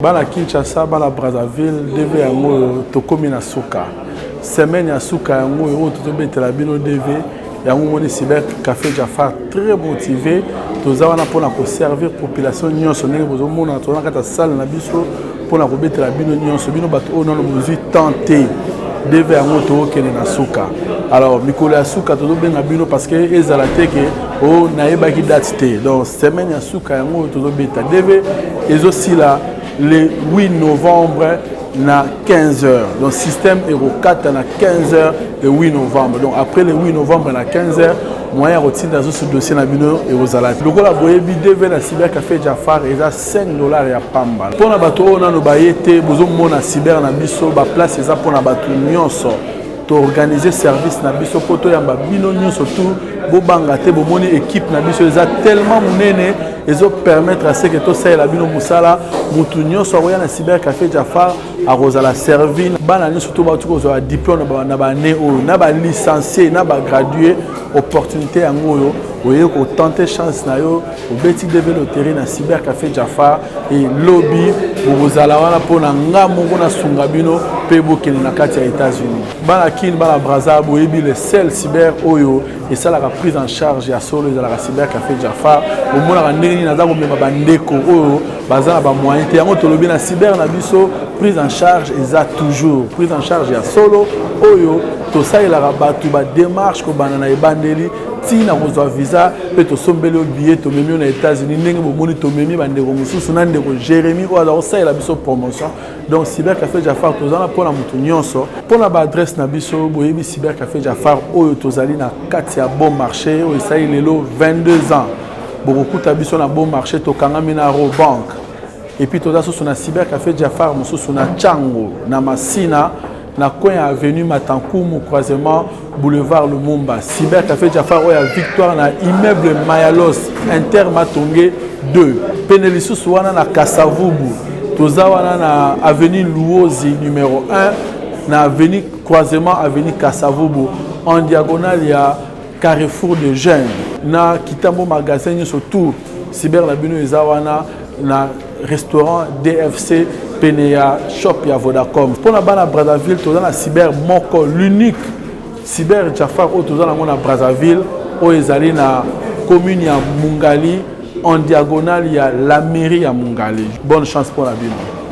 Bana Kinshasa, bana Brazzaville, DV yango oyo tokomi na suka. Semaine ya suka yango oyo oyo tozobetela bino DV yango omoni Cyber Café Jafar très motivé. Toza wana mpona koservir population nyonso ndenge bozomona toza na kati ya salle na biso mpona kobetela bino nyonso, bino bato oyo nano bozwi temps te. DV yango tokokende na suka. Alors mikolo ya suka tozobenga bino parce que ezala te ke o nayebaki date te. Donc semaine ya suka yango oyo tozobeta DV ezosila le 8 novembre na 15 heures. Donc système ekokata na 15 heures le 8 novembre. Donc après le 8 novembre na 15 heures, moyen ya kotinda lisusu dossier na bino ekozala te. Lokola boyebi DV na Cyber Café Jafar eza 5 $ ya pamba. Mpona bato oyo nano baye te, bozomona cyber na biso, baplace eza mpona bato nyonso. Toorganize service na biso mpo toyamba bino nyonso tu, bobanga te. Bomoni équipe na biso eza tellement monene, ezopermettre à ce que tosalela bino mosala. Motu nyonso akoya na Cyber Café Jafar akozala servi. Bana nyonso to bauti kozwa diplôme na baannée oyo, na balicencié, na bagradué, opportunité yango oyo oye kotenter chance na yo, obeti DV loterie na Cyber Café Jafar. E lobi bokozala wana mpona nga moko nasunga bino mpe bokende na kati ya États-Unis. Bana Kine, bana Braza, boyebi le seul cyber oyo esalaka prise en charge ya solo ezalaka Cyber Café Jafar. Omonaka ndenge nini naza komema bandeko oyo baza na bamoyen te. Yango tolobi na cyber na biso, prise en charge eza toujours prise en charge ya solo oyo tosalelaka bato badémarche kobanda na ebandeli ntina kozwa visa, mpe tosombeli yo billet, tomemi yo na États-Unis. Ndenge bomoni tomemi bandeko mosusu na ndeko Jérémi oyo aza kosalela biso promotion. Donc Cyber Café Jafar toza na mpona moto nyonso. Mpona baadresse na biso, boyebi Cyber Café Jafar oyo tozali na kati ya Bon Marché oyo esali lelo 22 ans. Bokokuta biso na Bon Marché, tokangami na Rawbank. Et puis toza susu na Cyber Café Jafar mosusu na Tshangu, na Masina, na coin ya avenue Matankumu, croisement boulevard Lumumba. Cyber Café Jafar oyo ya Victoire na immeuble Mayalos, Inter Matonge 2. Pene lisusu wana na Kasavubu, toza wana na avenue Luozi numéro 1, na avenue, croisement avenue Kasavubu, en diagonale ya Carrefour de Jeunes na Kitambo magasin nyonso. Tour cyber na bino eza wana na restaurant DFC, pene ya shop ya Vodacom. Mpona bana Brazzaville, toza na cyber moko, l'unique Cyber Jafar oyo toza nango na Brazzaville, oyo ezali na commune ya Mungali, en diagonale ya la mairie ya Mungali. Bonne chance mpona bino.